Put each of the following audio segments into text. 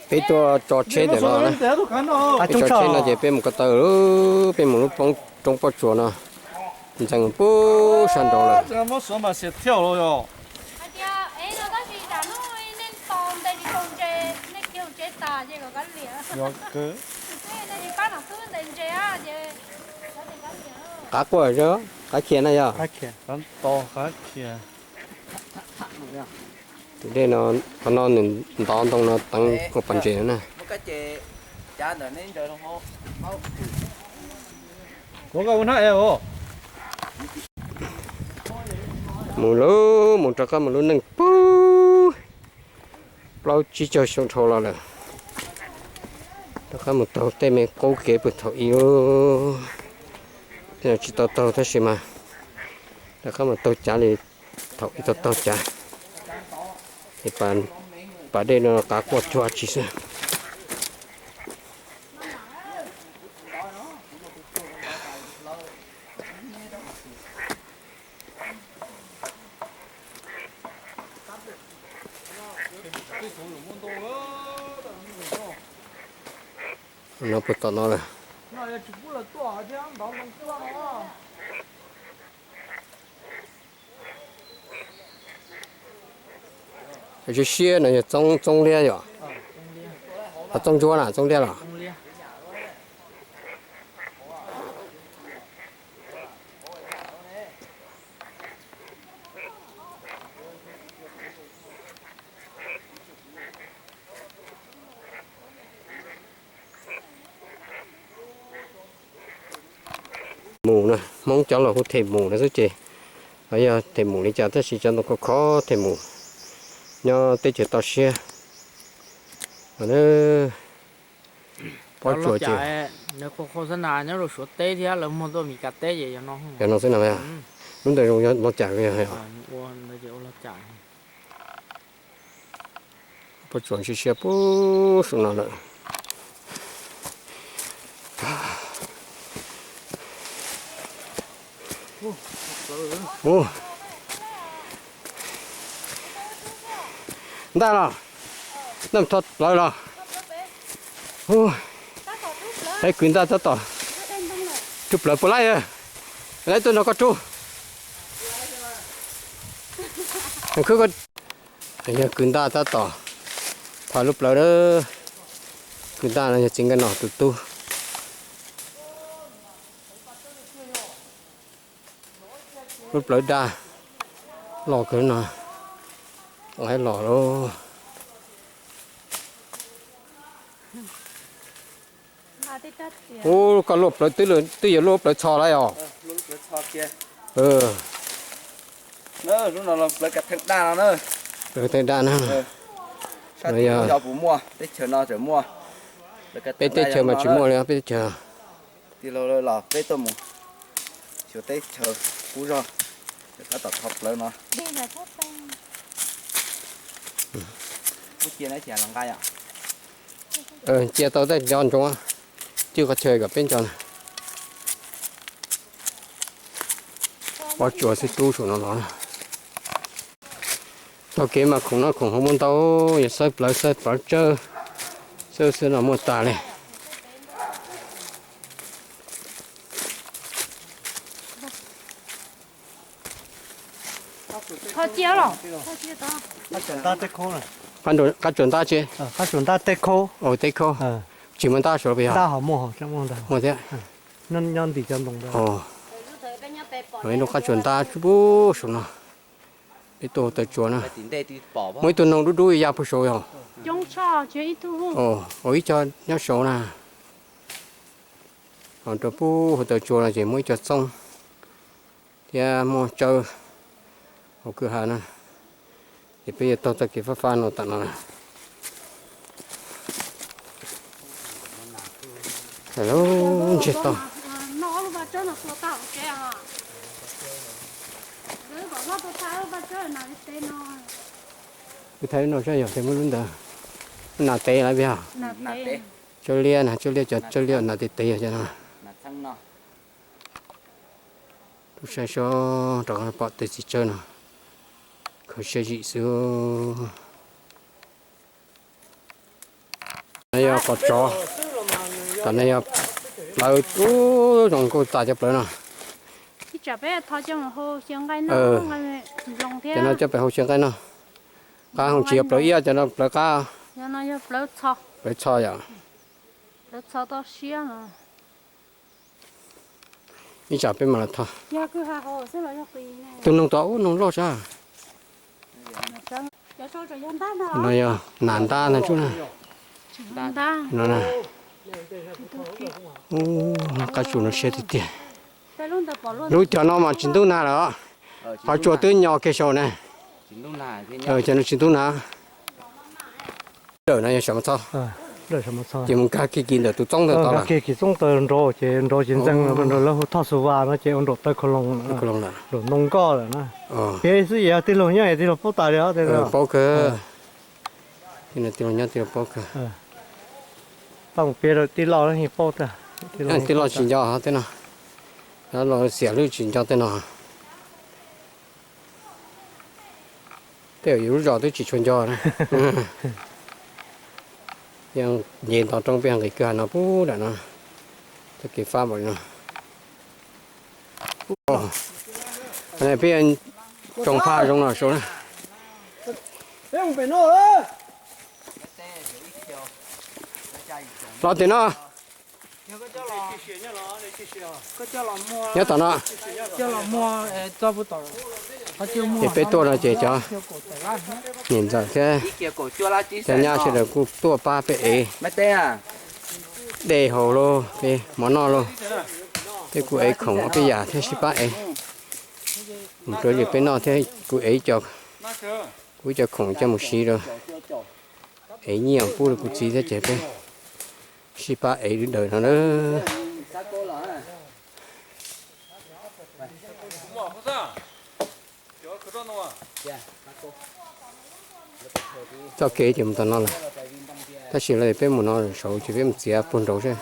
Peb tuaj tso tsheb ntawm no na. Peb tso tsheb no ces peb mus ko taw, peb mus lub roob Poj Tsuas no, ntxeev pub sab nraud lawm. Qab quaj, qab khiav na yog. Tus dej no, qhov no nws ntov ntoo no teev ua pas ntses no na. Mus lub, mus rov qab mus lub neej pub plaub tsib caug xyoo dhau los lawm. Rov qab mus taug tej me qub kev pw thaum ub, tsis tau taug tab sis mas rov qab mus taug cav li thaum ub tau taug cav. Es pas dej no qab quaj cuag tsi xwb. No puas tom no lawm. Siab siab no yog txoob liab yom? Txoob ntsuab na, txoob liab los? Mus na, Hmoob cov los hu them mus no xwb ces, yog them mus li cas tab sis cov ntoo khov khov them mus nyob teb chaws toj siab. Pob tsuas ces nws qhua qhua xab nas nyob rau Suav teb thiab lawv muag tuaj Meskas teb ces yog no xwb na. Lub ntawd zoo yog loj cam. Pob tsuas ntsia siab puag saum no lawm. Ntaj los, ntaj thoj plawv los. Ub, kwv ntaj tab tom rub plawv puas laij, laij tuaj nrog koj rub. Yog kwv ntaj tab tom thov lub plawv, kwv ntaj no yog txiv Nkaj Nom tus tub. Lub plawv daj loj kawg no, laib los lauj. Ub, koj luaj plawv twb, twb yuav luaj plawv txho lawm os. Plawv theej daj na. Peb teb chaws mas tsis muaj li peb teb chaws. Tij laug los peb tuaj mus xyuas teb chaws qub zog, tab tom thov plawv no. Cia tau tej nco ntsoov, cwj qhov chaw kom peb nco na. Pob tsuas xwb rub saum no los. Taug kev mas khoom noj khoom haus muaj ntau, yog xawb plawv xawb plawv tsawb, xawb xwb no muaj tas li. Qab tsuas ntab tsi? Qab tsuas ntab teb khaub. Teb khaub. Tsis muaj ntab saud los yog? Muaj thiab. Nyob ntim cov ntoo. Ib lub qab tsuas ntab puag saum no. Peb tuaj taw tsuas na. Muaj ib tug noog dub dub ya puag saud yog? Ib co nyob saud na. Rau puag hauv taw tsuas no ces muaj ib co txoob thiab muaj tsawb hauv kwj ha na. Ces peb yuav taug txoj kev fab fab no tam no na. Lub ntsiag to. Kuv thaij lub no saib yog tes muab lub ntawd. Nas tes lawm yog? Tsawb liab na, tsawb liab, cov tsawb liab nas tes tes yog cov no. Tub saib seb rov qab pom tej txiv tsawb no. Khaws siab zim xwb. Qos tsov, tam no yog plawv, ub, zoo nkauj tas cov plawv no. Cov no coj pem hau siab nqaij noj. Qab hau tsis yog plawv iab, cov no plawv qab. Plawv txho yom. Ib tsam peb mam los tho. Tus noog tod ub, noog loj sab. No yog nas ntab ntag tsub na. No, qab tsuas no siab tiag tiag. Lub cov no mas tsis ntub nag lawm. Qhov tsua twb nyo kiag saud na. Cov no tsis ntub nag. Dawm no yog sav mos txho. Ces mus nkag kiag kis ntawm tus txoob ntawd tod lawm. Kis txoob tawg nrau ces nrau ces ntxeev nrau lawv hu thoj xu vas no ces ua nraum taw khaus loos, nraum ntoo nkoj lawm na. Kev xwb ces yog tij laug nyob tij laug paub tas li os. Paub kawg. Tij laug nyob tij laug paub kawg. Tau mus piav rau tij laug yeej paub tag. Tij laug tsis nco tej no. Los xiam lub tsis nco tej no. Tej yus lub zos twb tsis tshua nco na. Yeej nce nto roob peb nqis kiag no pub nram no. Txoj kev fab npaum li no. Peb tsoo phaj zoo no saud na. Los tim no. Nyob tom no. Ces peb tuaj no ces cov niam ntxawm thiab cov nyab sawv daws kuj tuaj pab peb ev dej haus lauj, peb mov noj lauj. Peb kuj ev khoom ob peb yam thiab sib pab ev. Mus rau ces peb noj thiab kuv ev, kuv ib co khoom coj mus siv rau, ev nyiaj pub rau kuv txiv thiab ces peb sib pab ev li daws no na. Txoj kev ces mus tom no lawm, tab sis lawv peb mus no saud ces peb mus txiav puag nraud seb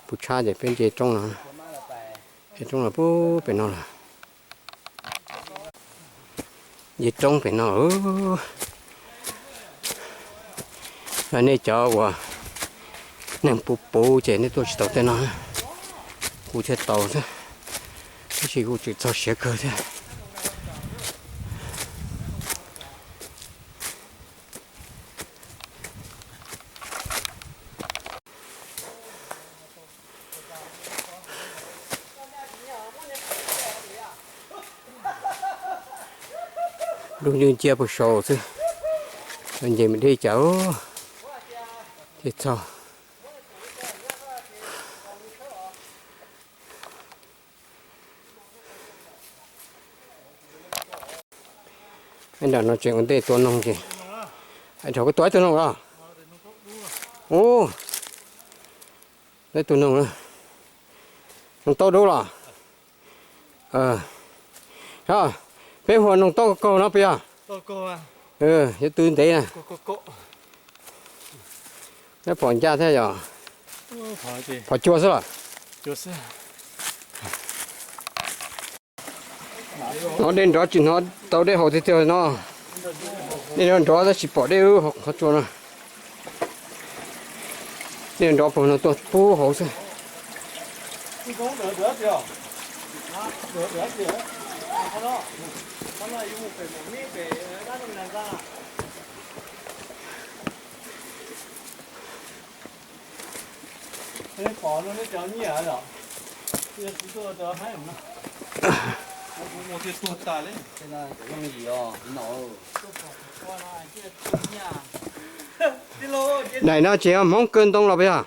puas tshab ces peb nce roob no, nce roob no pub pem no lawm. Nce roob pem no. Nej cov uas neeg puv puv ces nej tuaj tsis tau tej no, kuv thiaj tau xwb, tab sis kuj tseem txog siav kawg thiab. Lub ncwj nciab puag saud xwb, nce me deb cas thiaj txog. Nram no tseem ua ntej tua noog ces, dhau koj tua ib tug noog los? Ua, ib tug noog, noog taub dub los? Peb hu ua noog taub kaug no puas yog? Yuav tw ntev na. Neb pom ncaj thiab yog? Phom cua xwb los? No dej nrov tsis hnov tau dej haus tiag tiag no. Dej nrov tab sis pom dej qhov tsua no. Dej nrov puag no tuaj pub hauv xwb. Daim no tseem yog Hmoob kaw ntoo los puas yog?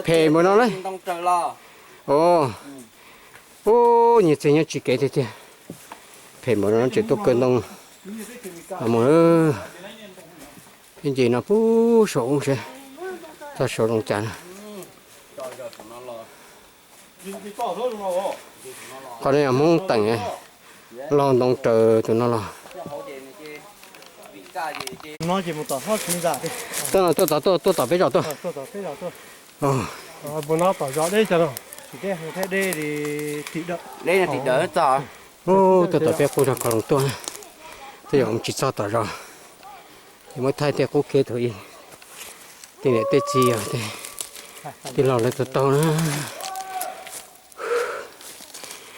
Phem npaum no na. Ub, nyias txiag nyob tsis kev tiag tiag. Phem npaum no tseem tuaj kaw ntoo. Mus, peb nce no pub saum ub seb txog saud zoo cas na. Qhov no yog Hmoob teem, laug ntoo raws tus no los. Tuaj tom peb zos tuaj. Tuaj tom peb qub zog Khov Loos tuaj, tej zaum mus tsis txog tom zos. Ces muab thaij tej qub kev thaum ub, tej niam tej txiv, tej laus lawv tau taug na.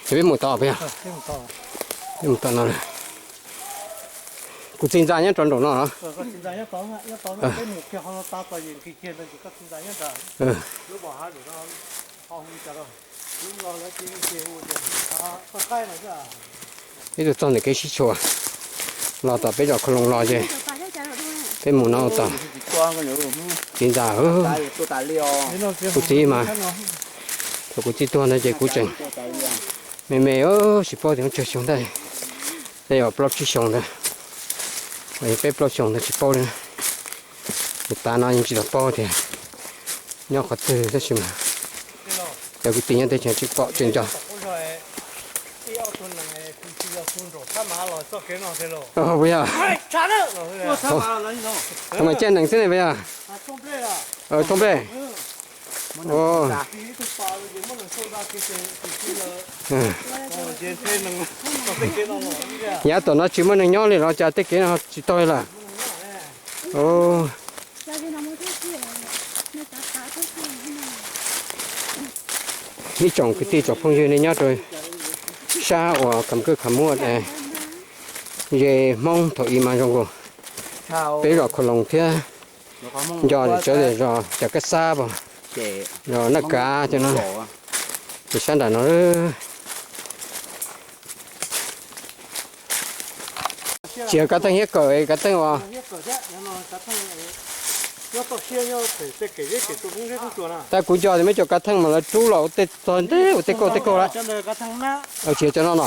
Ces peb mus tod peb yog, peb mus tom no lawm. Kuv txiv ntxa nyob rau nraum no los? Peb tuaj txog ntawm kev sib tshuam los tom peb zos Khau Loos los ces peb mus no tom txiv ntxa. Kuv txiv mas, thaum kuv txiv tuag ntawd ces kuv tseem me me, tsis paub tias tsawg xyoo ntawd, tej yog plaub tsib xyoos ntawd, yog peb plaub xyoos ntawd tsis paub li. Tus tav no yeej tsis tau paub tias nyob qhov twg tab sis mas cov kwv tij nyob teb chaws tsis pom tseem nco. Puas yog? Thaum mas ciaj nees xwb ne puas yog? Thooj nplej. Yav tom no tsis muaj neeg nyob li los cas tej kev no tsis tau li lawm? Ib tsoom kwv tij tsoom phooj ywg nej nyob rau sab uas Kam Kwj Kham Muaj, ze Hmoob thaum ub mas zoo nkaus peb zos Khau Loos thiab, nco tsawv zos Cam Kab Xab, zos Naj Kav cov no, ces sab nram no. Tsis yog kav theej hiab kawm, kav theej uas, tab kuv nco tias muaj cov kav theej mas lawv rub los ua tej txog ntev ua tej kauj tej kauj lawm. Tsis yog cov no no.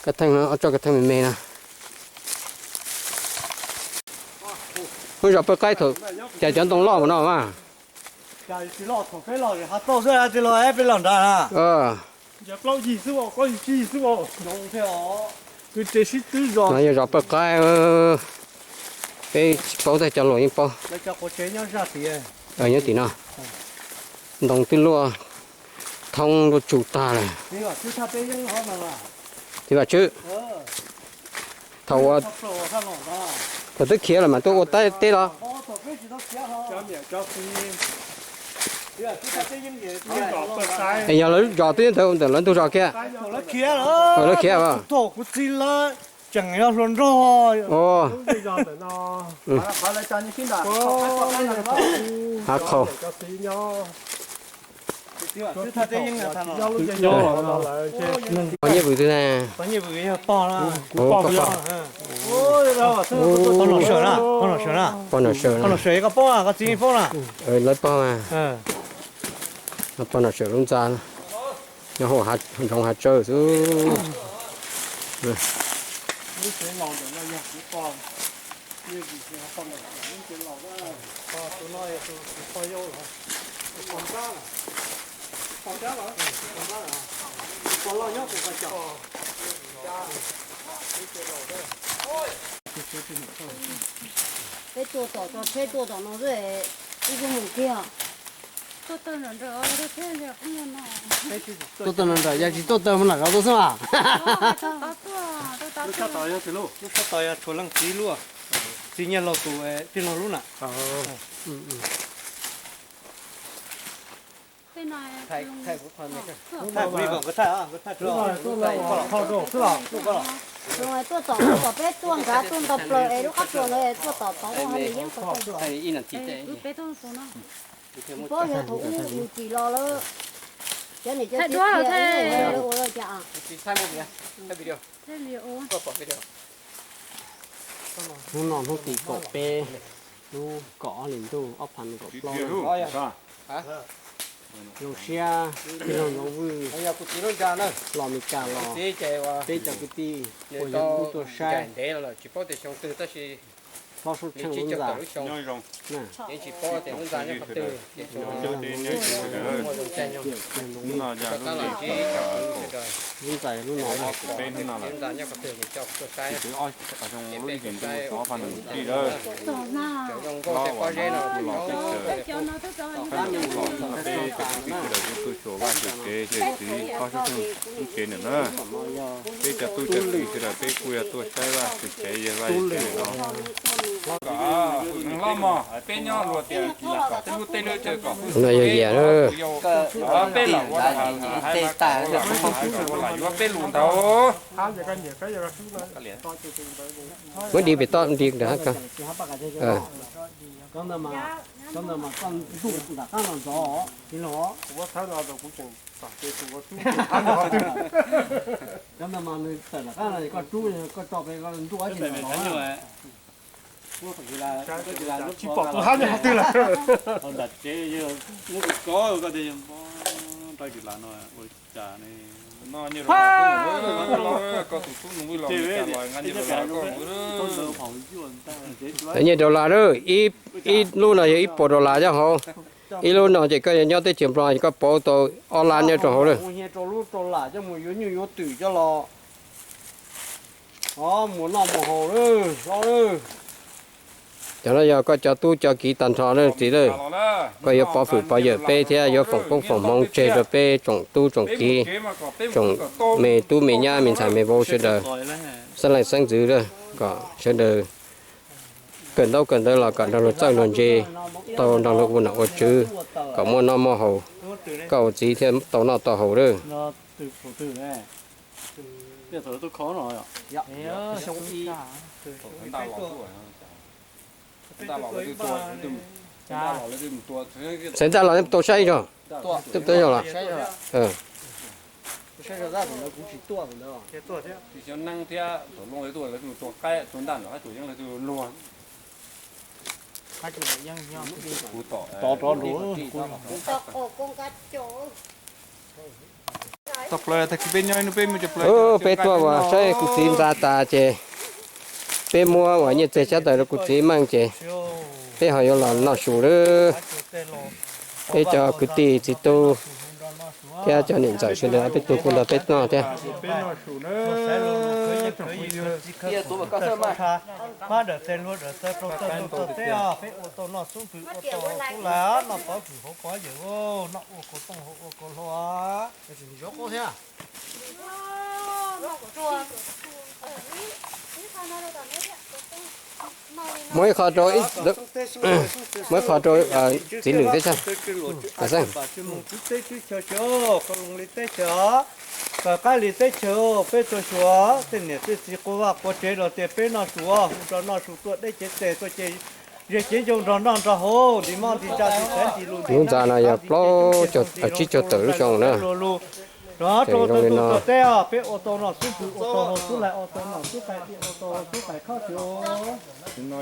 Kav theej no, ob tsob kav theej me me no. Muab zos Pawg Qaib thaum cas cov ntoo loj mus no mas. No yog zos Pawg Qaib, peb tsis paub tag cov luag yeej paub. Nyob tim no, ntoo twb luaj thoob luaj tsuj tag lawm. Txiv Vaj Tswb, thaum, thaum twb khiav lawm mas tuaj ua teb los? Es yog lawv zos twb ntawd ntawm lawv ntug zos kiag? Lawv khiav, thaum kuv txiv lawv tseem yog hluas nraug. Hav qhaus. Pog Nyiaj Vwm twg ne? Pog Nom Sawm na, pog Nom Sawm na. Pog Nom Sawm, koj paub, koj txiv paub na. Lawv paub mas. Pog Nom Sawm lub ntxa nyob hauv zoov hav tsawb xwb. Peb tuaj tom tso tsheb tuaj tom no xwb, wb kuj mus kiag. Tuaj tawm nram, yog tsis tuaj tawm mus nram zos tuaj xwb mas. Lub sab tod yog tshuav leej txiv lub, txiv Nyiaj Laug tus tij laug lub na. Tuaj tom, tuaj tom peb tuaj nrad tuaj nto plaws es lub qab tsuas ntawd tuaj tom tod ua hauj lwm yeeb qhov twg. Paub yog thaum ub yus tsim los lawm, cov niam cov txiv qhia lawv ua lawm cas. Hnub no hnub tim kaum peb lub kaum ob hlis ntuj ob phav nees nkaum plaub. Zoo siab tij laug Ntxoov Vwj los Meskas los, peb cov kwv tij uas yog kuj tuaj saib. Lub tsheb tsaug tawm lub xyoo, yeej tsis paub tias lub ntxa nyob qhov twg, ces tsuas muaj zoo caij nyoog. Hnub no yog lub ntxais lub no, peb hnub no lawm. Tus twb ob xyoo lub yim ntu xyoo ob phav nees nkaum tsib lawm. Tseem zoo nkauj tej pob zeb no los teb chaws, peb cov tub txib sawv daws kuj tuaj xyuas vaj xyuas tsev, sawv daws txiv pab sab tug ib tsev ntawm na. Peb cov tub cov txiv sawv daws peb kuj yog tuaj saib vaj xyuas tsev, yawg vaj yawg tsev no. Hlob mog, peb nyob luag tias kom tej lub teb lub chaw kom no yog yam peb los ua hais mas kom ua lam yuav peb lus ntag. Muab di pem toj di ntawd. Tsis pom tus hab nyob qhov twg lawm. Nram tsev, lub kos koj tias rau kis las no ua cas ne? Nyiaj dollar lawm, ib lub no yog ib puas dollar nyob hauv. Ib lub no ces koj yog nyob teb chaws Nplog ces koj pauv tau ob lab nyob rau hauv lawm. Rau lub dollar coj mus yuav nyuj yuav twm coj los mus noj mus haus lawm hlob lawm. Cov no yog koj cov tub cov kiv tag nrho lawm txiv lawm. Koj yuav pov hwm pov yawm peb thiab yuav foom koob foom hmoov tseg rau peb tsoom tub tsoom kiv, tsoom me tub me nyab me ntxhais me vauv sawv daws, xeeb leej xeeb ntxwv lawm, kom sawv daws kawm ntaub kawm ntawv los kom nrog luag txawj luag ntse, tau nrog luag ua nom ua tswv, kom muaj noj muaj haus, koj ua txiv thiaj tau noj tau haus lawm. Txhais ntaj los tua saib zog, twb tau zog los. Peb tuaj ua saib kuv txiv ntxa tas ces peb muab ua nyiaj txiag xyab tawm rau kuv txiv meej ces peb ho yuav los noj su lawm. Peb cov kwv tij txiv tub thiab cov niam ntxawm sawv daws peb tug kuj nrog peb noj thiab. Peb ua tau noj xub pwm ua tau xub lais noj pov hwm hauv pov yawm, noj ua kaus tooj hauv ua kaus hlau. Muab ib qho rau, muab ib qho rau txiv lwm teb chaws. Kom qab li teb chaws, kom qab li teb chaws, peb tuaj xyuas tej niam tej txiv quas vaj quas tsev los tias peb noj su, hu nrog noj su tuaj deb cev tes tuaj ces zej cev ncoo nrog noj nrog haus, nti moj nti ntsaj nti xaiv nti lus nti ntxa no yog plaub caug tsib caug tawm lub xyoo na. Rov rau tau tus tuaj teb, peb ua tau noj xub pwm ua tau haus xub lais ua tau noj xub qais ua tau haus xub qais khob xwb. No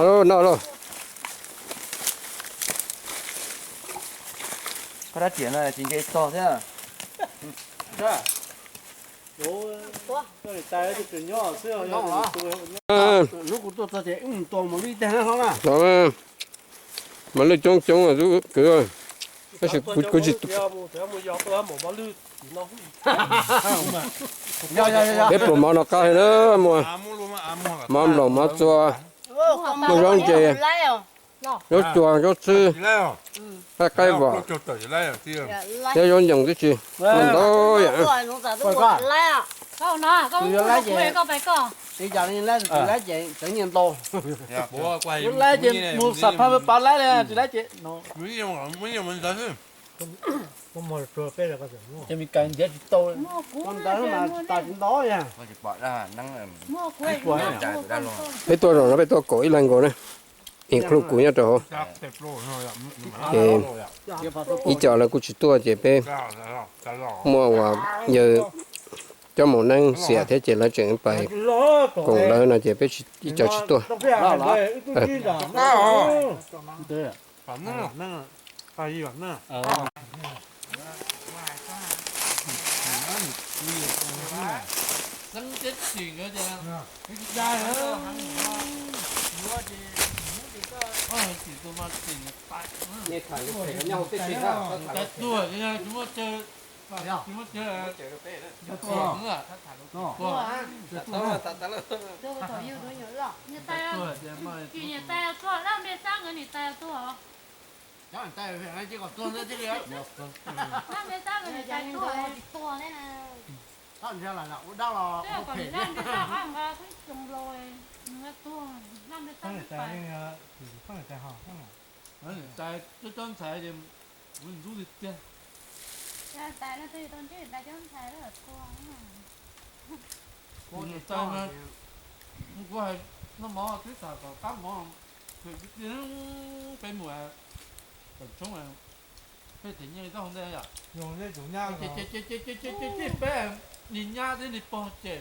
lauj, no lauj. Koj rab riam no tsis nce txog thiab. Hnub kuv tuaj txog ces wb mus tua mos lwj tag hlob na. Mos lwj coob coob kwv, tab sis kuv tsis, peb pluas mov no qab heev na, muaj mov nploos mov txua, muaj zaub ntses, zaub tsuag zaub txhwb, qaib qaib vom, thiab zaub nyoos tib si, muaj ntau yam. Tus yuav laib ces, ib cas li laib tus laib ces tseev nyiaj ntau. Yuav laib ces mus xam phaj pab laib li tsis laib ces. Peb tuaj zaum no peb tuaj kaum ib leeg nkaus na, include kuv nyob rau hauv. Ces ib co lawv kuj tsis tuaj ces peb muaj uas yawg Cov maum neeg xiam thiab ces lawv tseem pais koom lawv no ces peb ib co tsis tuaj. Tais cov ntxhais ces kuv ntxub tiag tiag. Kuv hais noj mov twb tham kom qab mov, peb mus tom tshoob peb them nyiaj tau hauv ntej yom. Ces peb niag nyab thiab niag pog ces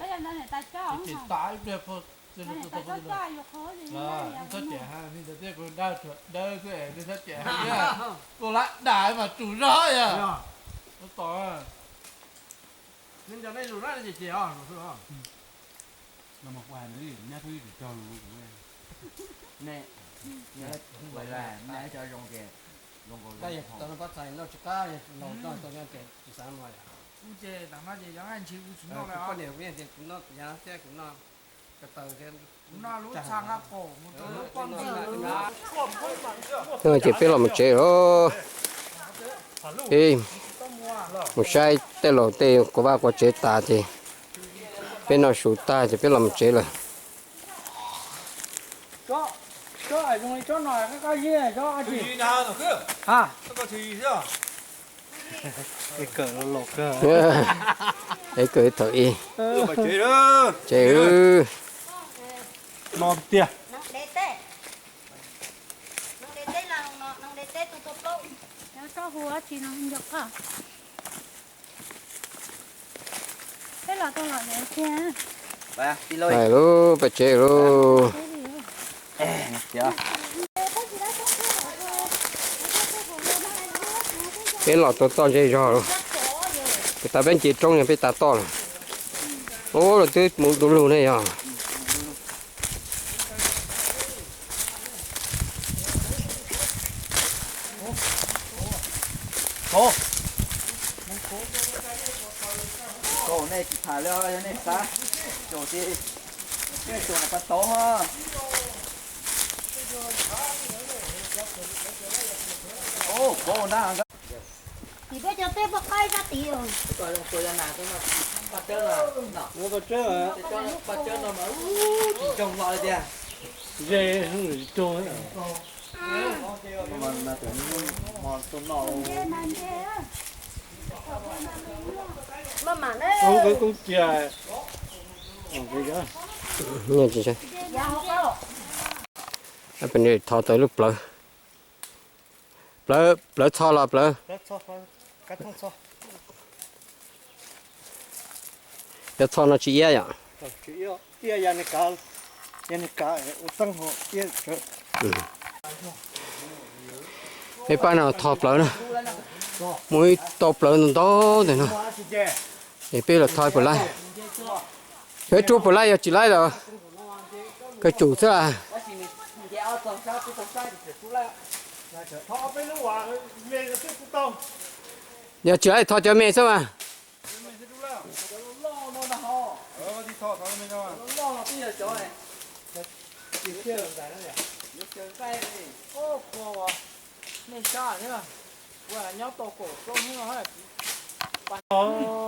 ces tas ib pliag pog nej txhob cem, nej ntawd thiab kuv dawb dawb xwb nej txhob cem, kuv lab dam mas tsum zog yom. Tos Ces peb los mus tsev lawm. Peb mus saib tej laus tej quas vaj quas tsev tas ces peb noj su tag ces peb los mus tsev lawm. Es kawm thaum ub. Ces no tiag. Hais lub paj tsev lub. Peb los tau toj zej zog lawm. Peb tas peb nce roob no peb tas toj lawm. Ub, lawv twb mus du lug ne yog. Kaum, nej tsis tham li os, yog nej xav caum ces nej caum nram pas tauv ho. Ub, kaum nrab. Tim peb cov teb poj qaib sab tid. Paj tsawb no mas ub, tsis ntsoog hlo li tiag. Ze tug. Thov tau lub plawv. Plawv, plawv txho los plawv? Cov txho no tsis iab yom? Peb pab no thov plawv na. Muaj ib tau plawv ntau ntau ntawm no. Es peb los thov puas laib. Yog ib tug puas laib, yog tsis laib los kawg tsum xwb. Yog tsis laib thov cov me xwb mas.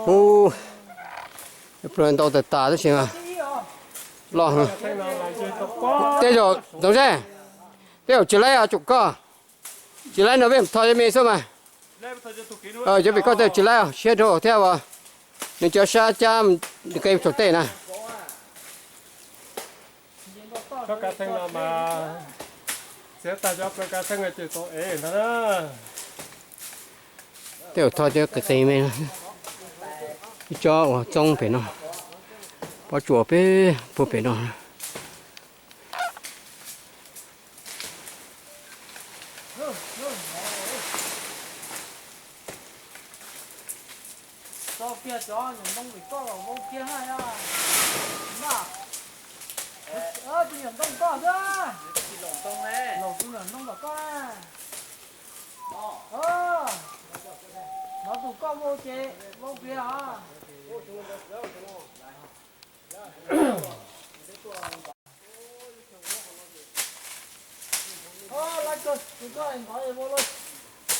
Ub, pluag ntau tas tas tab sis mas loj heev. Tej zaum Toov Zeb, tej zaum tsis laib os, tsum koj. Tsis laib no peb thov cov me xwb mas. Cov pem koj tej zaum tsis laib os, siab rau thiab as. Nws cov sab cab nws qe tsaus tej na. Tej zaum thov cov qe qe me no. Ib tsob uas txoob pem no, pob tsuas pem puag pem no.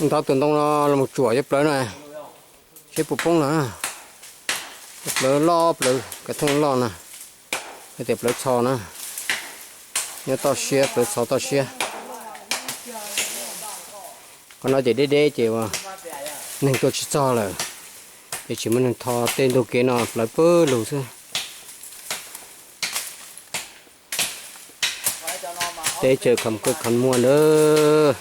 Ntov tus ntoo no los tsuam cov plawv no, seb puas poob no. Cov plawv loj, plawv kav thooj loj na, hais tias plawv txho na, nyob toj siab, plawv txho toj siab. Qhov no ces deb deb ces neeg tuaj tsis txog lawm, ces tsis muaj neeg tho, tej ntug kev no plawv pawg lug xwb. Teb chaws kham kawg kham muaj ntawd,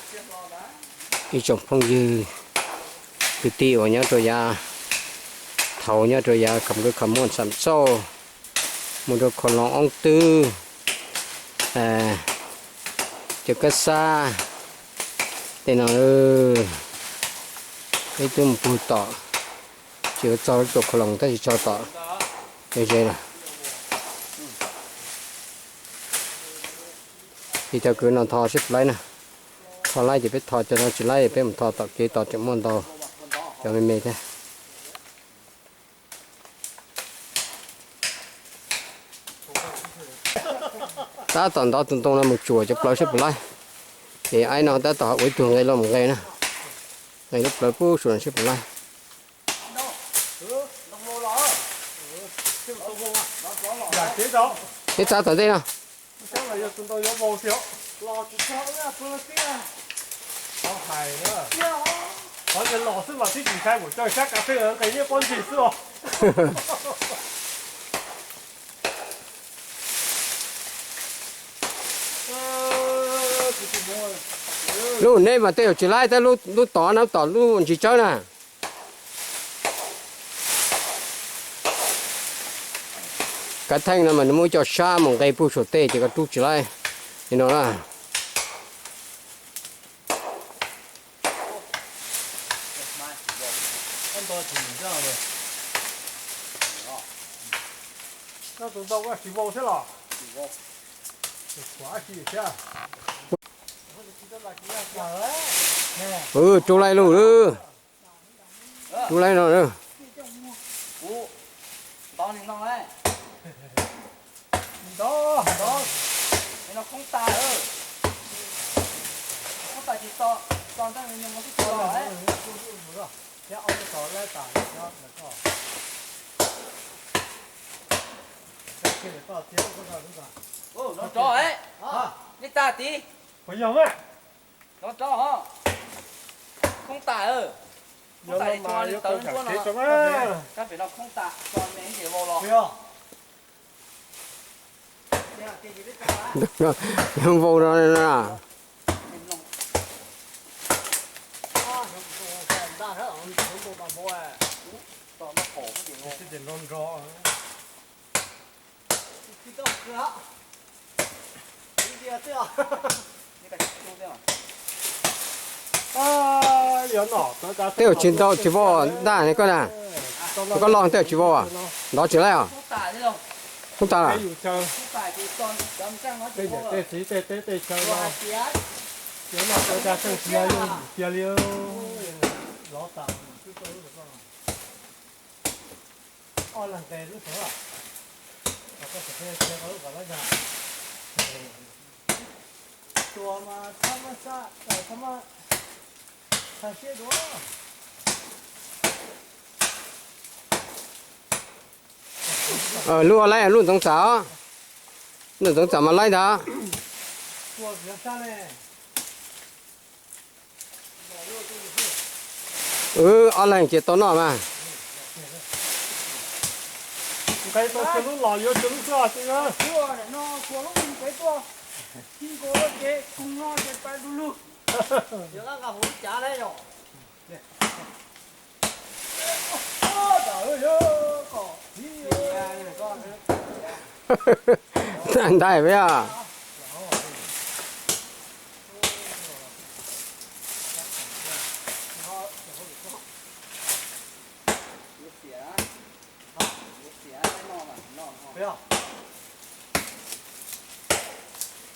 ib tsoom phooj ywg kwv tij uas nyob rau yav thaud, nyob rau yav kham kawg kham muaj xam xauj, mus rau Khau Loos, Oob Twb, Cawm Kab Xab, tej no, peb twb mus puag tom, tsis txog lub tuam Khau Loos tab sis txog tom ze lawm. Ces cov kwv no tho seb puas laib na. Tho laib ces peb tho, cov no tsis laib peb mus tho tom kev, tom tseem muaj ntau cov me me thiab. Tab tom ntov tus ntoo no mus tsuam cov plawv seb puas laib. Ces aib no tab tom ua ib tug nqe los mus nqe na, nqe lub plawv pub suav no seb puas laib. Peb txav tom ntej no. Qhov tias los xwb mas twb tsis saib mus caw sab kas fej nqes nyiaj pob ntseg xwb os. Lub neb mas tej zaum tsis laib, tab lub tom na, tom lub ntsis tsawb na. Kav theej no mas nws muaj ib co sab mus nqe pug saum tej ces koj rub tsis laib li no na. Rub laib lug, rub laib no. Nov rov, nov rov ho, khoob tas, khoob tas, tso nws tawv nruab no, kab pem no khoob tas, tso me ib ces vau los. Vau no na. Tej zaum tsis ntau tsis vau ntaj ne koj na. Koj loj tej zaum tsis vau, ntov tsis laib os. Khoob tas lawm. Lub laib, lub ntxoov txam, lub ntxoov txam mas laib ntag. Wb ob leeg ces tau noj mas. Ntais peb yog.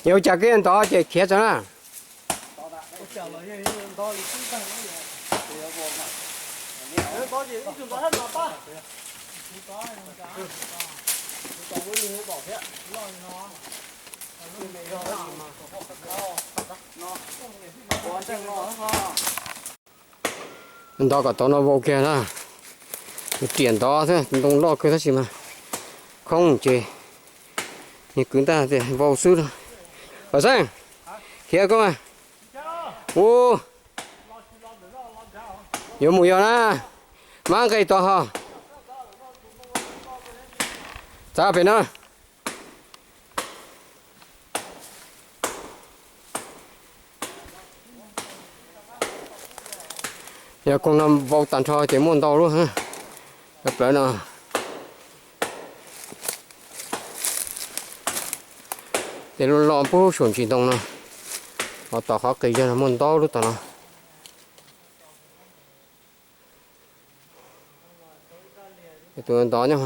Yog ua cas koj ntov ces khiav tso na. Ntov kom tau no vau kiag na. Riam ntov thiab, ntoo loj kawg tab sis mas khoob ces nws kwv ntaj tias vau xwb. Pov Xeeb, khiav koj mas. Ub, yuav mus yog na, mab nqis tod ho. Txav pem no. Yog koog no vau tag nrho ces muaj ntau lub plawv no. Tej lub loj puag saum ntsis ntoo no, ho tom qhov qis yog no muaj ntau lub tom no. Tus ntov nyob.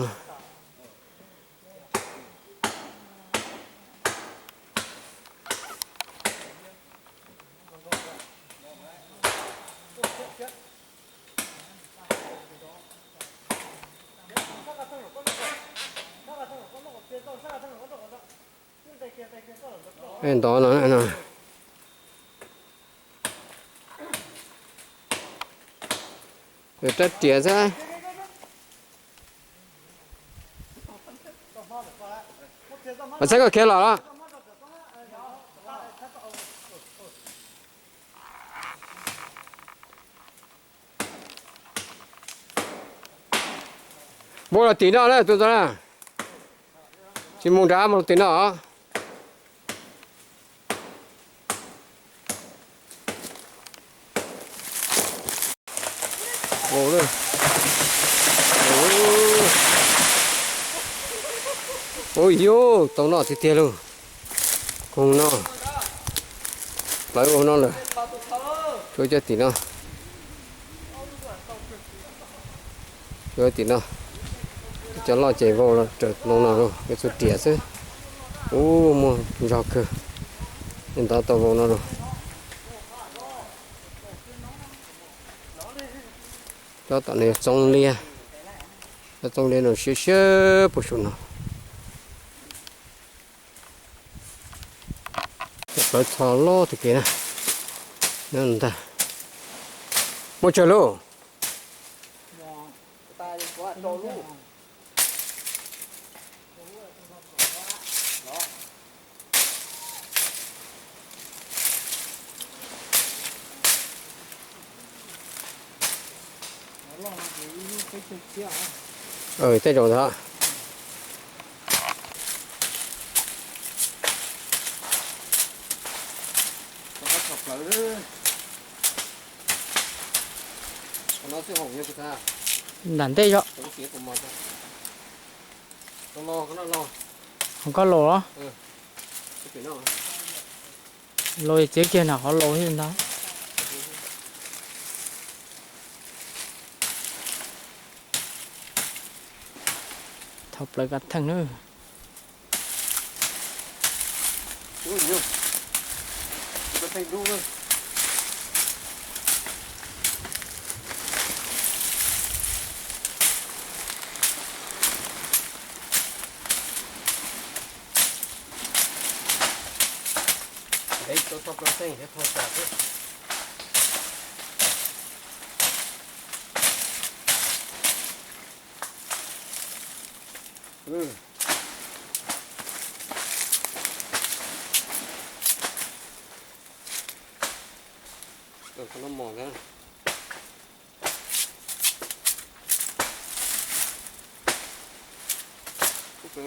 Ntov no, rab riam xwb. Mas saib koj khiav los los. Mus los tim no na, tus ntawd na. Tsis mus nrad, mus los tim no. Ua yus tau noj tiag tiag lauj. Koog no, plawv ua no lawm. Tsuav cov tim no, tsuav tim no. Cov loj ces vau los raws no no lauj, yuav txhua riam xwb. Ub, muaj ntog kawg. Ntov tau vau no lauj. Cov tom no yog txoov liab, cov txoov liab no siab siab puag saum no. Plawv txho loj tag kev na. Ntag, muaj tsawg lauj? Tej zaum ntag. Nram ntej yog. Hauv koj los los. Los txiav kiag nram qhov los thiab ntag. Thaum plaws kav theej na.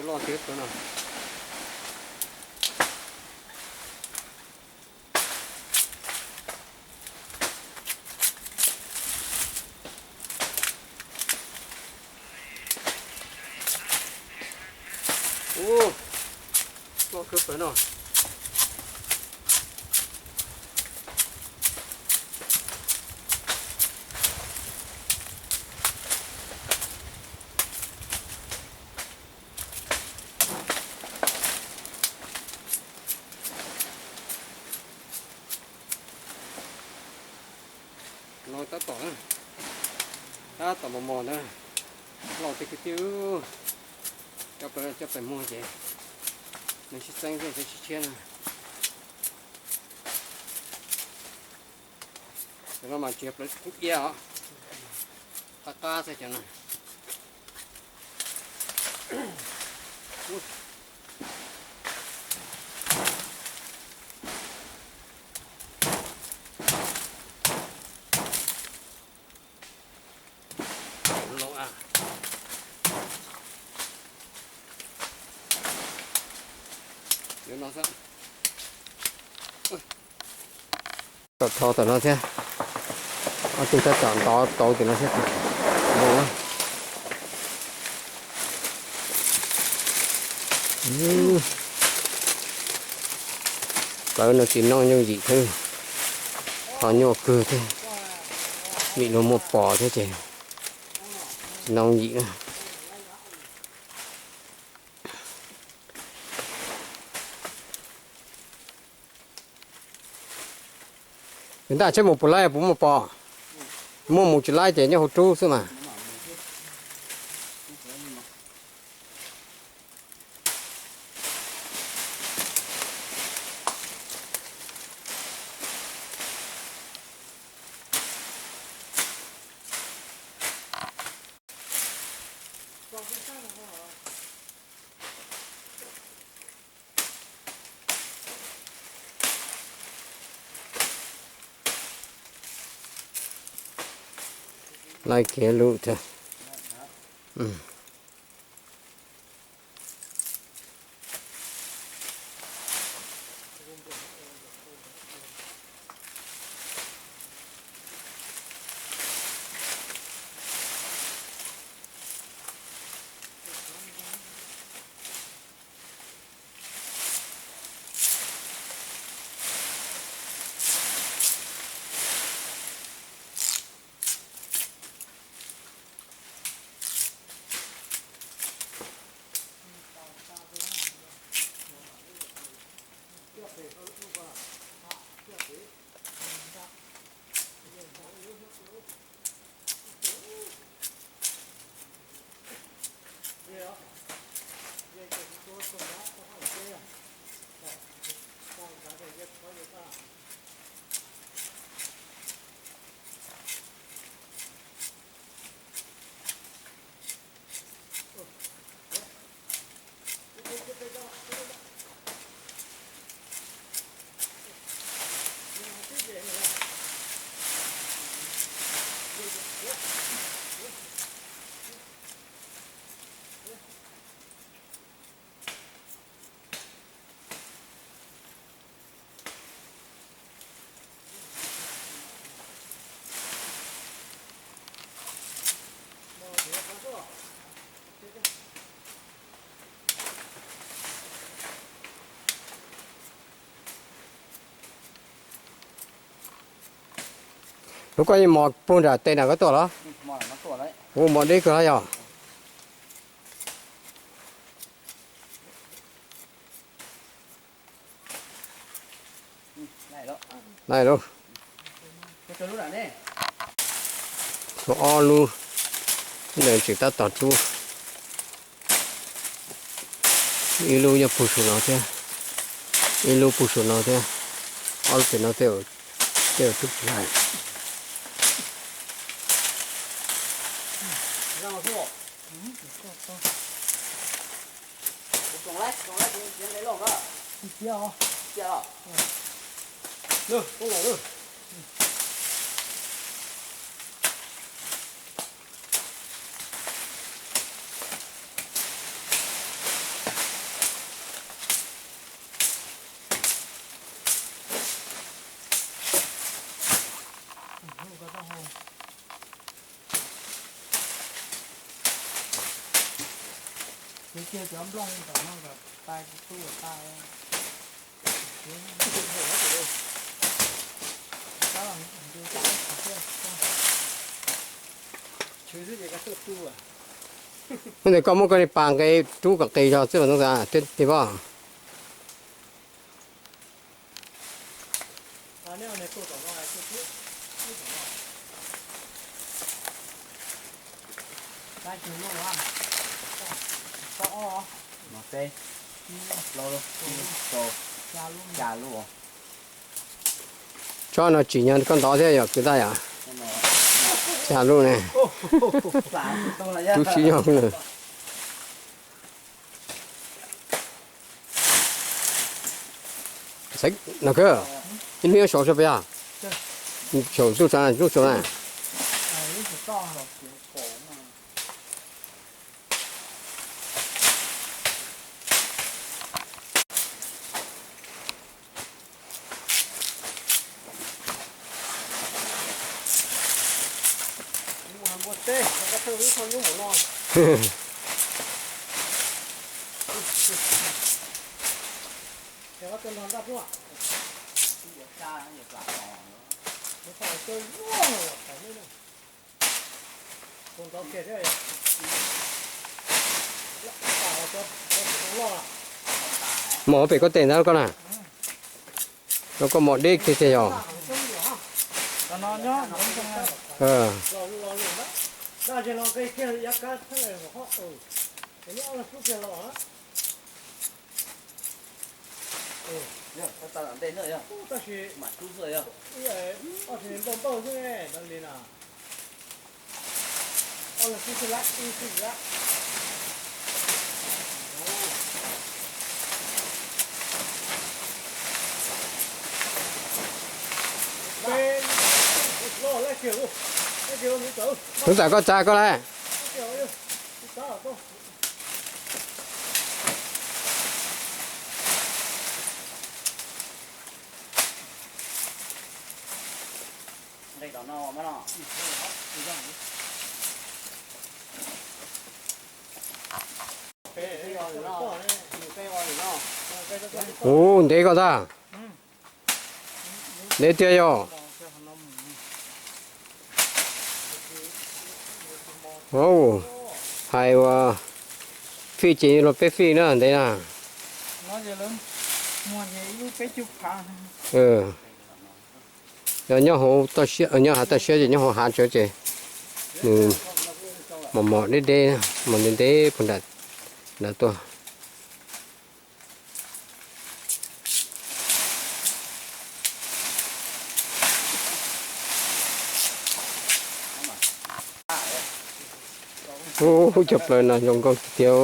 Loj thiab no. Ub, Kub pawg no. No tab tom, tab tom mos mos ntawd, loj tiag tiag tiag. Coj pem, coj pem muag ces nws sib txeeb thiab cov tshiab tshiab na. Cov no mas tsis yog plawv kub iab os, qab qab xwb cov no. Tom tho tom no thiab, ob tug tab tom ntov tauv tim no thiab. Plawv no tsis noj yooj yim thiab, ho nyuaj kawg thiab, vim luag muaj pos thiab ces tsis noj yooj yim na. Nws ntaj tsheb mus puas laib puas muaj pos? Muaj mus tsis laib ces nyob hauv rub xwb mas. Laib kiag lub thiab. Lub koj yeej mos puag nram tes nram koj tuaj los? Ua mos deb kawg los yog? Lais lauj. Tshuav ob lub ntawd tseem tab tom rub. Ib lub nyob puag saum no thiab, ib lub puag saum no thiab, ob lub pem no tej zaum rub tsis lais. Ces kiag cov nplooj tom no kom tais tsis tu kom tais. Ntawm koj muab koj li pas nqe rub kom qis zog xwb los ntxoov xav tiag tiag pob. Tsob no tsim nyog koj ntov thiab yog kwv tij yom? Xya lub ne. Rub sib nyog. Xeev no kawg, ib hnub saud saib peb yog saum ntuj saud, ntuj saud na. Mos pem koj tes ntawd koj na. Koj mos deb kiag tiag yog. Tus tam koj tsa koj lawm. Ub, ntev koj tag. Ntev tiag yog. Hais ua fij ces los peb fij na ntev na. Yog nyob hauv toj siab, nyob hauv toj siab ces nyob hauv hav tsuav ces nws mos mos deb deb, mos ntev ntev puag nram tuaj. Ub, cov plaws no zoo nkauj tiag tiag.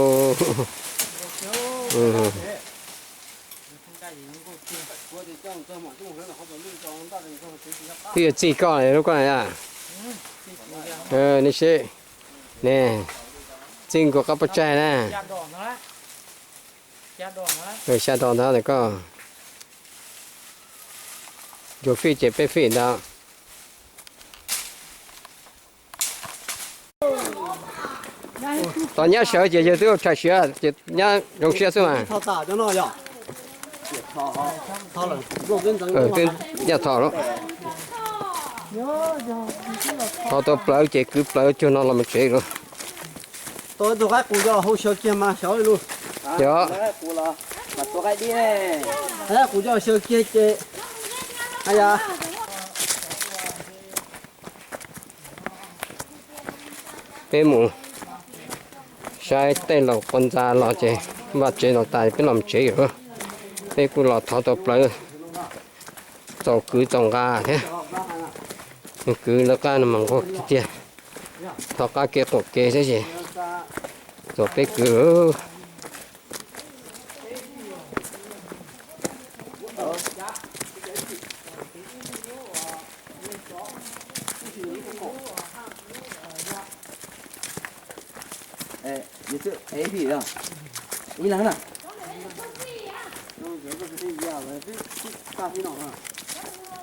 Twb yuav txij koj lub koj na. Nej seb, ne, txij nkaus qab pob tsaig na. Xya dos ntawd koj yuav fij ces peb fij ntawd. Tos nyab sawv ces yawg twb tsham siav ces nyab zoo siab xwb mas. Twb nyaj tho lawm. Tho tau plawv ces kwv plawv cuag no los mus tsev lawm. Tau tus qaib qus coj los hau xyaw kiag mas xyov li lus. Yog. Qaib qus coj los xyaw kiag ces, a ya. Peb mus saib tej laus quav ntxa los ces vaj tsev los tas peb los tsev lawm. Peb kuj los thov tau plawv txaus kwv txaus nqa thiab. Kwv lawv qab no mas nquag tiag tiag. Thov qab kev qaum kev thiab ces txaus peb kwv lawm. Ib leeg na.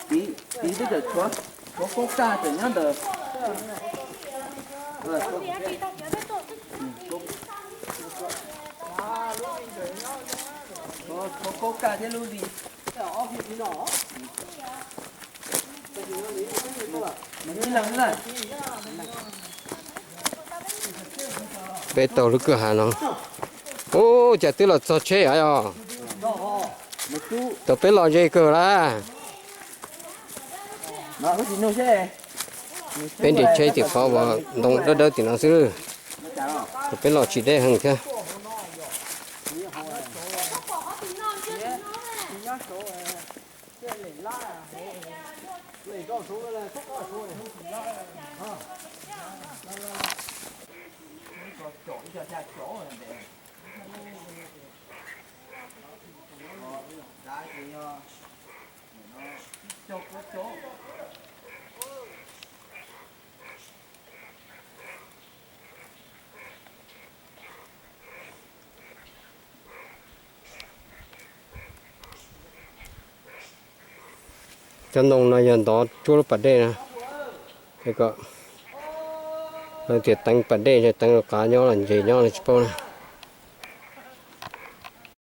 Tiv, tiv twb tseem tshuav, tshuav kaub kaj tseem nyob ntawd. Tshuav kaub kaj thiab lub hli. Peb taug lub kwj ha no. Ub, cas twb los txog tsheb os. Tau peb los ze kawg lawm. Peb nres tsheb tim qhov uas ntoo dawb dawb tim no xwb. Tau peb los tsis deb heev thiab. Cov ntoo no yog ntov tsuab lub pas dej na. Kom tias teev pas dej, teev rau qab nyob los ntses nyob los tsis paub na.